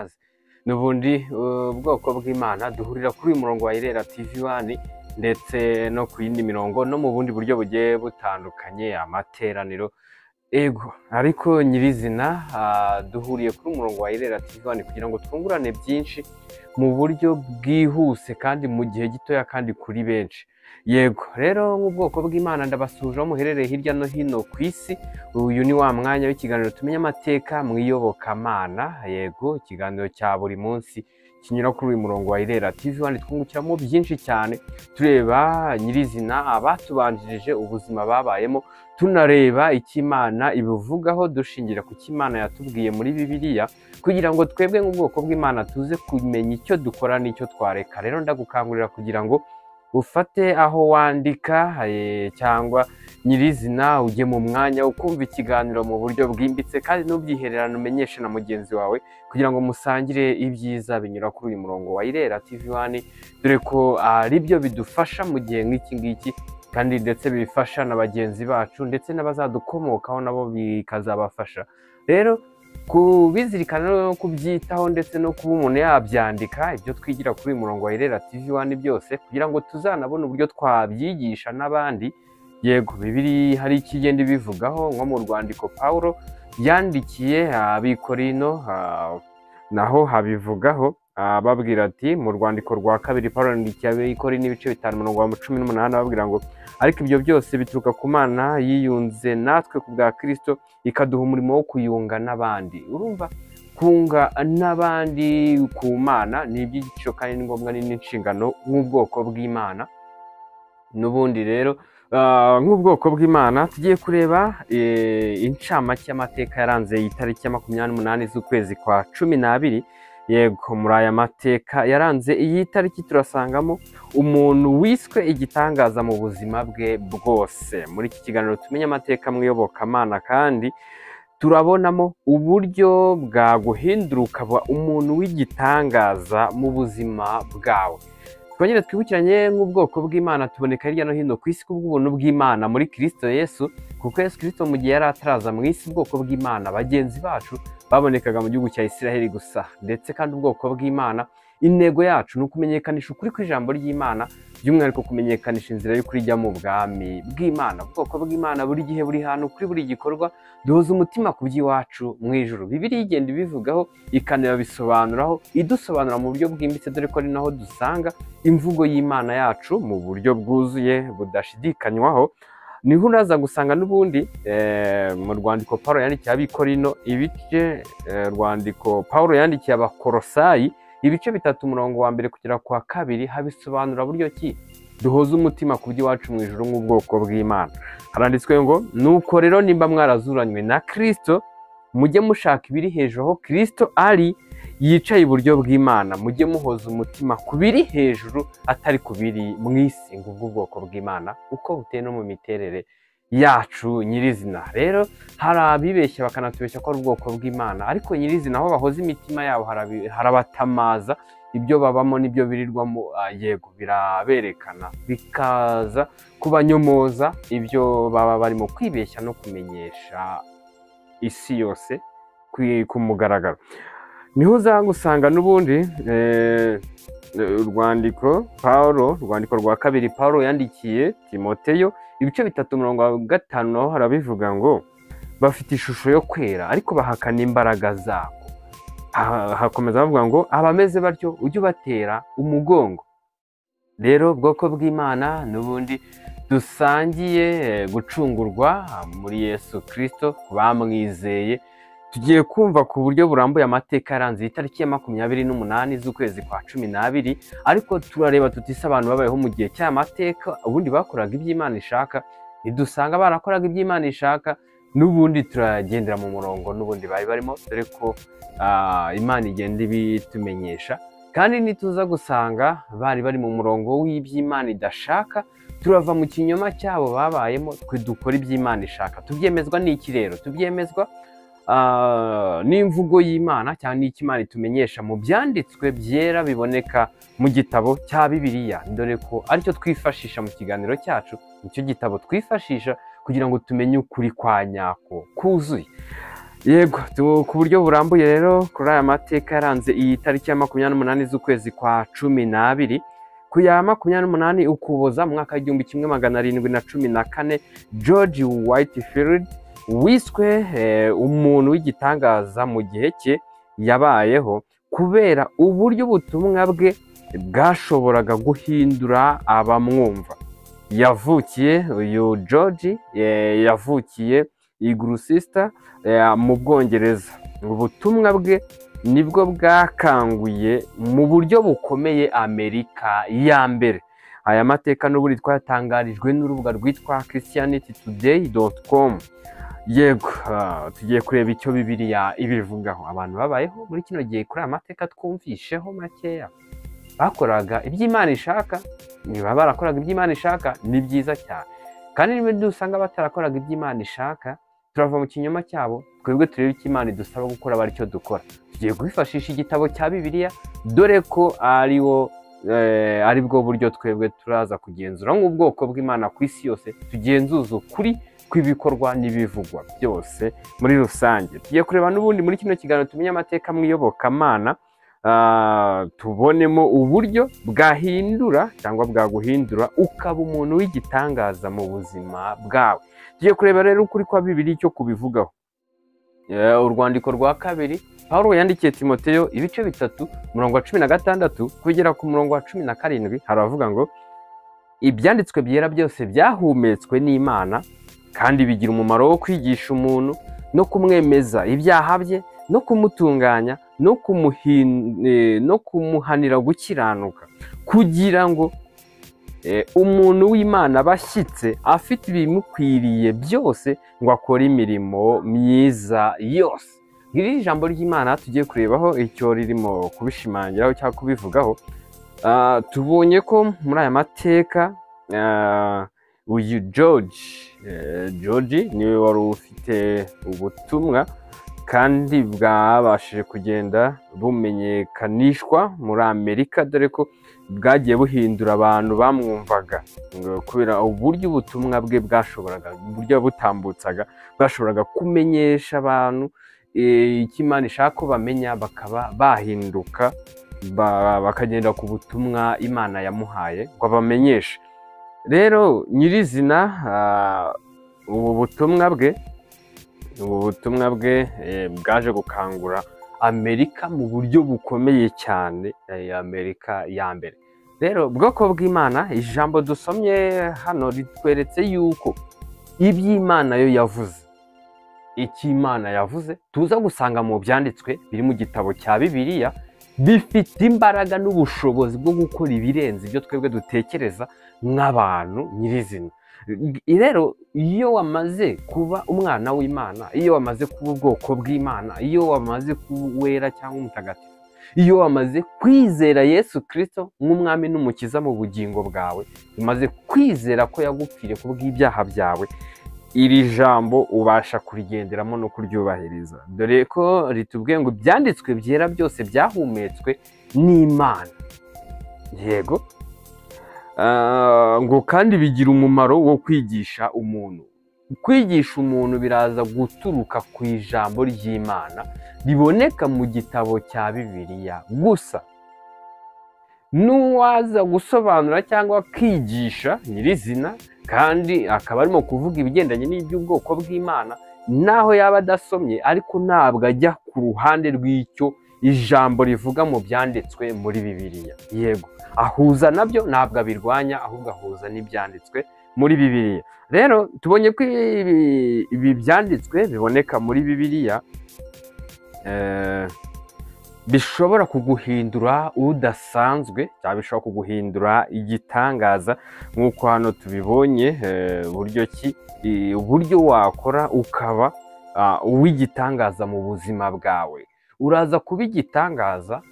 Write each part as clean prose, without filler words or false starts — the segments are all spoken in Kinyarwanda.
Athanase. N'ubundi ubwoko bw'Imana duhurira kuri uyu murongo wa Irera TV 1 ndetse no ku yindi mirongo no mu bundi buryo bugiye butandukanye, amateraniro ego, ariko nyirizina duhuriye kuri umurongo wa Irera TV 1 kugira ngo twungurane byinshi mu buryo bwihuse kandi mu gihe gitoya kandi kuri benshi. Yego rero nk'ubwoko bw'Imana ndabasuhuje aho muherereye hirya no hino ku isi. Uyu ni wa mwanya w'ikiganiro tumenya amateka mu iyobokamana. Yego, ikiganiro cya buri munsi kinyura kuri uyu murongo wa Irera TV 1, twungukiramo byinshi cyane, tureba nyirizina abatubanjirije ubuzima babayemo, tunareba icyo Imana ibivugaho dushingira ku cyo Imana yatubwiye muri Bibiliya, kugira ngo twebwe nk'ubwoko bw'Imana tuze kumenya icyo dukora n'icyo twareka. Rero ndagukangurira kugira ngo ufate aho wandika cyangwa nyirizina ujye mu mwanya ukumva ikiganiro mu buryo bwimbitse, kandi ntubyihererane, umenyeshe na mugenzi wawe kugira ngo musangire ibyiza binyura kuri uyu murongo wa Irera TV 1, dore ko ari byo bidufasha mu gihe nk'iki ngiki, kandi ndetse bifasha na bagenzi bacu ndetse n'abazadukomokaho nabo bikazabafasha. Rero kubizirikana no kubyitaho ndetse no kuba umuntu yabyandika ibyo twigira kuri uyu murongo wa Irera TV 1 byose, kugira ngo tuzanabone uburyo twabyigisha n'abandi. Yego, Bibiliya hari ikigenda ibivugaho, nko mu rwandiko Paulo yandikiye abikorino naho habivugaho, ababwira ati mu rwandiko rwa kabiri Paulo yandikiye abikorino ibice 5 umurongo wa 18, ababwira ngo ariko ibyo byose bituruka ku Mana yiyunze natwe ku bwa Kristo, ikaduha umurimo wo kuyunga n'abandi. Urumva, kunga n'abandi ku Mana ni iby'igiciro kandi ni ngombwa, ni n'inshingano nk'ubwoko bw'Imana. N'ubundi rero nk'ubwoko bw'Imana tugiye kureba incamake y'amateka yaranze iyi tariki ya 28 z'ukwezi kwa 12. Yego, muri aya mateka yaranze iyi tariki turasangamo umuntu wiswe igitangaza mu buzima bwe bwose. Muri iki kiganiro tumenye amateka mu iyobokamana, kandi turabonamo uburyo bwaguhindura ukaba umuntu w'igitangaza mu buzima bwawe. Twongere twibukiranye nk'ubwoko bw'Imana tuboneka hirya no hino ku isi kubw'ubuntu bw'Imana muri Kristo Yesu, kuko Yesu Kristo mu gihe yari ataraza mu isi, ubwoko bw'Imana bagenzi bacu babonekaga mu gihugu cya Isiraheli gusa. Ndetse kandi ubwoko bw'Imana, intego yacu ni ukumenyekanisha ukuri kw'ijambo ry'Imana, by'umwihariko kumenyekanisha inzira y'ukuri ijya mu bwami bw'Imana. Ubwoko bw'Imana buri gihe buri hantu kuri buri gikorwa duhoza umutima ku by'iwacu mu ijuru. Bibiliya igenda ibivugaho ikanabisobanuraho, idusobanura mu buryo bwimbitse, dore ko ari naho dusanga imvugo y'Imana yacu mu buryo bwuzuye budashidikanywaho. Niho uraza gusanga n'ubundi mu rwandiko Paulo yandikiye abikorino ibice, rwandiko Paulo yandikiye abakorosayi ibice 3 umurongo wa 1 kugera kwa 2, habisobanura buryo ki duhoza umutima ku by'iwacu mu ijuru nk'ubwoko bw'Imana. Haranditswe ngo nuko rero nimba mwarazuranywe na Kristo, mujye mushaka ibiri hejuru aho Kristo ari yicaye iburyo bw'Imana, mujye muhoza umutima ku biri hejuru atari ku biri mu isi. Ngubwo ubwoko bw'Imana uko buteye no mu miterere yacu nyirizina. Rero hari abibeshya bakanatubeshya ko ari ubwoko bw'Imana, ariko nyirizina aho bahoza imitima yabo harabatamaza, ibyo babamo n'ibyo birirwamo, yego biraberekana, bikaza kubanyomoza ibyo baba barimo kwibeshya no kumenyesha isi yose ku mugaragaro. Niho uzagusanga n'ubundi urwandiko Paulo, urwandiko rwa kabiri Paulo yandikiye Timoteyo ibice 3 umurongo wa 5, naho harabivuga ngo bafite ishusho yo kwera ariko bahakana imbaraga zako. Hakomeza bavuga ngo abameze batyo ujye ubatera umugongo. Rero ubwoko bw'Imana n'ubundi dusangiye gucungurwa muri Yesu Kristo bamwizeye, tugiye kumva ku buryo burambuye amateka yaranze itariki ya 28 z'ukwezi kwa 12. Ariko turareba tutise abantu babayeho mu gihe cy'amateka ubundi bakoraga iby'Imana ishaka, nidusanga barakoraga iby'Imana ishaka n'ubundi turagendera mu murongo n'ubundi bari barimo, dore ko Imana igenda ibitumenyesha. Kandi nituza gusanga bari bari mu murongo w'iby'Imana idashaka, turava mu kinyoma cyabo babayemo, twe dukora iby'Imana ishaka. Tubyemezwa n'iki rero? Tubyemezwa n'imvugo y'Imana cyangwa n'icyo Imana itumenyesha mu byanditswe byera biboneka mu gitabo cya Bibiliya, dore ko aricyo twifashisha mu kiganiro cyacu, nicyo gitabo twifashisha kugira ngo tumenye ukuri kwa nyako kuzuye. Yego, ku buryo burambuye rero kuri aya mateka yaranze iyi tariki ya 28 z'ukwezi kwa 12, ku ya 28 Ukuboza mu mwaka 1714, George Whitefield wiswe umuntu w'igitangaza mu gihe cye yabayeho kubera uburyo ubutumwa bwe bwashoboraga guhindura abamwumva. Yavukiye uyu George yavukiye i Gloucester mu Bwongereza. Ubutumwa bwe nibwo bwakanguye mu buryo bukomeye Amerika ya mbere. Aya mateka n'ubundi twatangarijwe n'urubuga rwitwa christianitytoday.com. Yego, tugiye kureba icyo Bibiliya ibivugaho. Abantu babayeho muri kino gihe kuri aya mateka twumvisheho makeya, bakoraga iby'Imana ishaka. Niba barakoraga iby'Imana ishaka ni byiza cyane, kandi niba dusanga batarakoraga iby'Imana ishaka turava mu kinyoma cyabo, twebwe turebe icyo Imana idusaba gukora bari cyo dukora. Tugiye kwifashisha igitabo cya Bibiliya, dore ko ari bwo buryo twebwe turaza kugenzura nk'ubwoko bw'Imana ku isi yose, tugenzuza ukuri kw'ibikorwa n'ibivugwa byose muri rusange. Tugiye kureba n'ubundi muri kino kiganiro tumenye amateka mu iyobokamana, tubonemo uburyo bwahindura cyangwa bwaguhindura ukaba umuntu w'igitangaza mu buzima bwawe. Tugiye kureba rero ukuri kwa Bibiliya icyo kubivugaho. Urwandiko rwa kabiri Pawulo yandikiye Timoteyo ibice 3 umurongo wa 16 kugera ku murongo wa 17, haravuga ngo ibyanditswe byera byose byahumetswe n'Imana kandi bigira umumaro wo kwigisha umuntu no kumwemeza ibyaha bye no kumutunganya no kumuhanira gukiranuka, kugira ngo umuntu w'Imana abashyitse afite ibimukwiriye byose ngo akore imirimo myiza yose. Iri jambo ry'Imana tugiye kurebaho icyo ririmo kubishimangiraho cyangwa kubivugaho. Tubonye ko muri aya mateka uyu George niwe wari ufite ubutumwa kandi bwabashije kugenda bumenyekanishwa muri Amerika, dore ko bwagiye buhindura abantu bamwumvaga kubera uburyo ubutumwa bwe bwashoboraga, uburyo butambutsaga bwashoboraga kumenyesha abantu icyo Imana ishaka ko bamenya, bakaba bahinduka bakagenda ku butumwa Imana yamuhaye ngo abamenyeshe. Rero nyirizina ubu butumwa bwe bwaje gukangura Amerika mu buryo bukomeye cyane, Amerika ya mbere. Rero bwoko bw'Imana, ijambo dusomye hano ritweretse yuko iby'Imana yo yavuze, icyo Imana yavuze tuza gusanga mu byanditswe biri mu gitabo cya Bibiliya bifite imbaraga n'ubushobozi bwo gukora ibirenze ibyo twebwe dutekereza nk'abantu nyirizina. Rero iyo wamaze kuba umwana w'Imana, iyo wamaze kuba ubwoko bw'Imana, iyo wamaze kuba uwera cyangwa umutagatifu, iyo wamaze kwizera Yesu Kristo nk'umwami n'umukiza mu bugingo bwawe, umaze kwizera ko yagupfiriye kubw'ibyaha byawe, iri jambo ubasha kurigenderamo no kuryubahiriza. Dore ko ritubwiye ngo ibyanditswe byera byose byahumetswe n'Imana. Yego, ngo kandi bigira umumaro wo kwigisha umuntu. Kwigisha umuntu biraza guturuka ku ijambo ry'Imana riboneka mu gitabo cya Bibiliya gusa. N'uwaza gusobanura cyangwa kwigisha nyirizina kandi akaba arimo kuvuga ibigendanye n'iby'ubwoko bw'Imana, naho yaba adasomye ariko ntabwo ajya ku ruhande rw'icyo ijambo rivuga mu byanditswe muri Bibiliya. Yego, ahuza nabyo, ntabwo abirwanya, ahubwo ahuza n'ibyanditswe muri Bibiliya. Rero tubonye ko ibi byanditswe biboneka muri Bibiliya bishobora kuguhindura udasanzwe, cyangwa bishobora kuguhindura igitangaza, nk'uko hano tubibonye uburyo ki uburyo wakora ukaba uw'igitangaza mu buzima bwawe. Uraza kuba igitangaza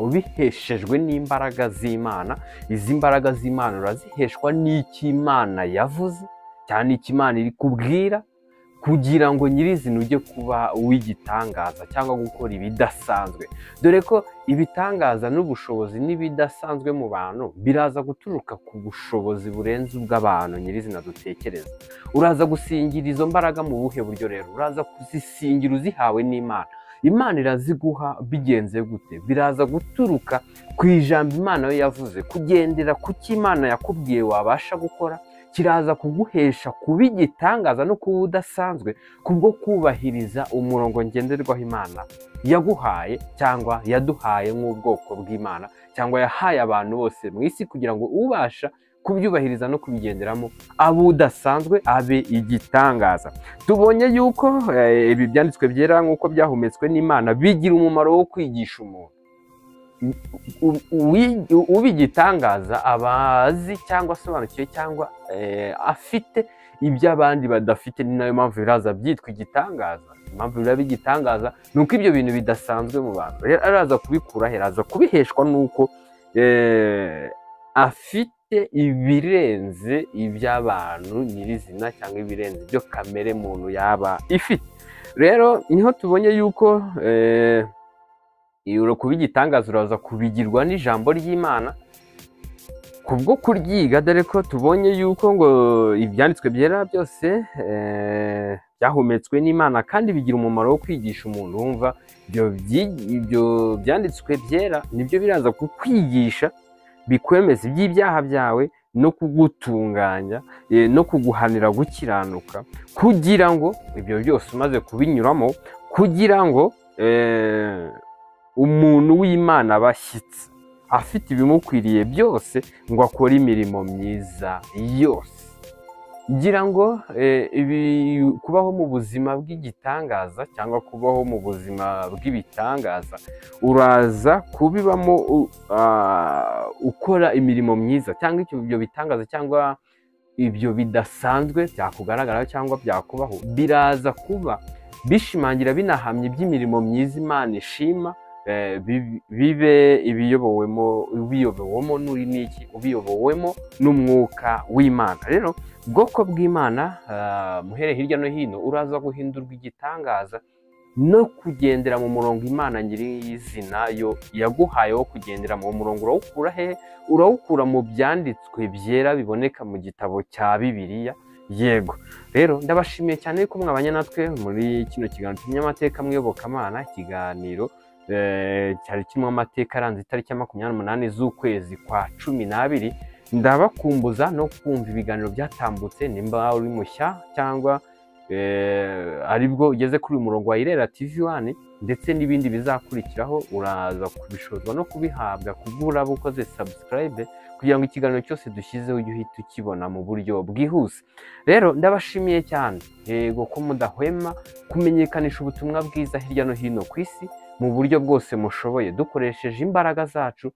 ubiheshejwe n'imbaraga z'Imana. Izi mbaraga z'Imana uraziheshwa n'icyo Imana yavuze cyane, icyo Imana iri kubwira, kugira ngo nyirizina ujye kuba uw'igitangaza cyangwa gukora ibidasanzwe. Dore ko ibitangaza n'ubushobozi n'ibidasanzwe mu bantu biraza guturuka ku bushobozi burenze ubw'abantu nyirizina dutekereza. Uraza gusingira izo mbaraga mu buhe buryo rero? Uraza kuzisingira uzihawe n'Imana. Imana iraziguha bigenze gute? Biraza guturuka ku ijambo Imana yo yavuze, kugendera ku cyo Imana yakubwiye wabasha gukora, kiraza kuguhesha kuba igitangaza no kuba udasanzwe kubwo kubahiriza umurongo ngenderwaho Imana yaguhaye cyangwa yaduhaye nk'ubwoko bw'Imana, cyangwa yahaye abantu bose mu isi, kugira ngo ubasha kubyubahiriza no kubigenderamo abe udasanzwe, abe igitangaza. Tubonye yuko ibi byanditswe byera nk'uko byahumetswe n'Imana bigira umumaro wo kwigisha umuntu. Uba igitangaza aba azi cyangwa asobanukiwe cyangwa afite ibyo abandi badafite. Ni nayo mpamvu biraza byitwa igitangaza. Impamvu biraba igitangaza ni uko ibyo bintu bidasanzwe mu bantu. Rero araza kubikura he? Araza kubiheshwa n'uko afite ibirenze iby'abantu nyirizina, cyangwa ibirenze ibyo kamere muntu yaba ifite. Rero niho tubonye yuko kuba igitangaza uraza kubigirwa n'ijambo ry'Imana kubwo kuryiga, dore ko tubonye yuko ngo ibyanditswe byera byose byahumetswe n'Imana kandi bigira umumaro wo kwigisha umuntu. Wumva ibyo byanditswe byera nibyo biraza kukwigisha, bikwemeza iby'ibyaha byawe no kugutunganya no kuguhanira gukiranuka, kugira ngo ibyo byose umaze kubinyuramo, kugira ngo umuntu w'Imana abashyitse afite ibimukwiriye byose ngo akore imirimo myiza yose. Ngira ngo ibi kubaho mu buzima bw'igitangaza cyangwa kubaho mu buzima bw'ibitangaza, uraza kubibamo ukora imirimo myiza, cyangwa ibyo bitangaza cyangwa ibyo bidasanzwe byakugaragaraho cyangwa byakubaho, biraza kuba bishimangira binahamya iby'imirimo myiza Imana ishima, bibe ibiyobowemo, ubiyobowemo n'uri n'iki, ubiyobowemo n'umwuka w'Imana. Rero ubwoko bw'Imana muhere hirya no hino, uraza guhindurwa igitangaza no kugendera mu murongo Imana nyirizina yo yaguhaye wo kugendera mu murongo. Urawukura hehe? Urawukura mu byanditswe byera biboneka mu gitabo cya Bibiliya. Yego, rero ndabashimiye cyane ko mwabanye natwe muri kino kiganiro cy'amateka mwiyobokamana, ikiganiro cyari kirimo amateka aranze itariki ya 28 z'ukwezi kwa 12. Ndabakumbuza no kumva ibiganiro byatambutse, nimba uri mushya cyangwa aribwo ugeze kuri uyu murongo wa Irera TV 1, ndetse n'ibindi bizakurikiraho uraza kubishozwa no kubihabwa kubura ukoze subscribe, kugira ngo ikiganiro cyose dushyizeho ujye uhita ukibona mu buryo bwihuse. Rero ndabashimiye cyane yego ko mudahwema kumenyekanisha ubutumwa bwiza hirya no hino ku isi mu buryo bwose mushoboye, dukoresheje imbaraga zacu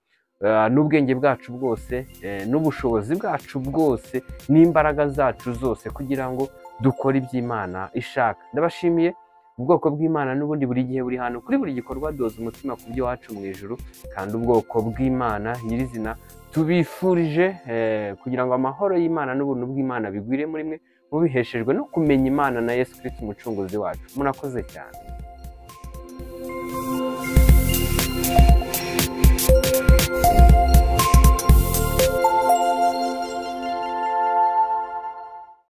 n'ubwenge bwacu bwose n'ubushobozi bwacu bwose n'imbaraga zacu zose, kugira ngo dukore iby'Imana ishaka. Ndabashimiye ubwoko bw'Imana n'ubundi buri gihe buri hano kuri buri gikorwa doza umutima ku byo wacu mu ijuru, kandi ubwoko bw'Imana nyirizina tubifurije kugira ngo amahoro y'Imana n'ubuntu bw'Imana bigwire muri mwe, mubiheshejwe no kumenya Imana na Yesu Kristo umucunguzi wacu. Murakoze cyane.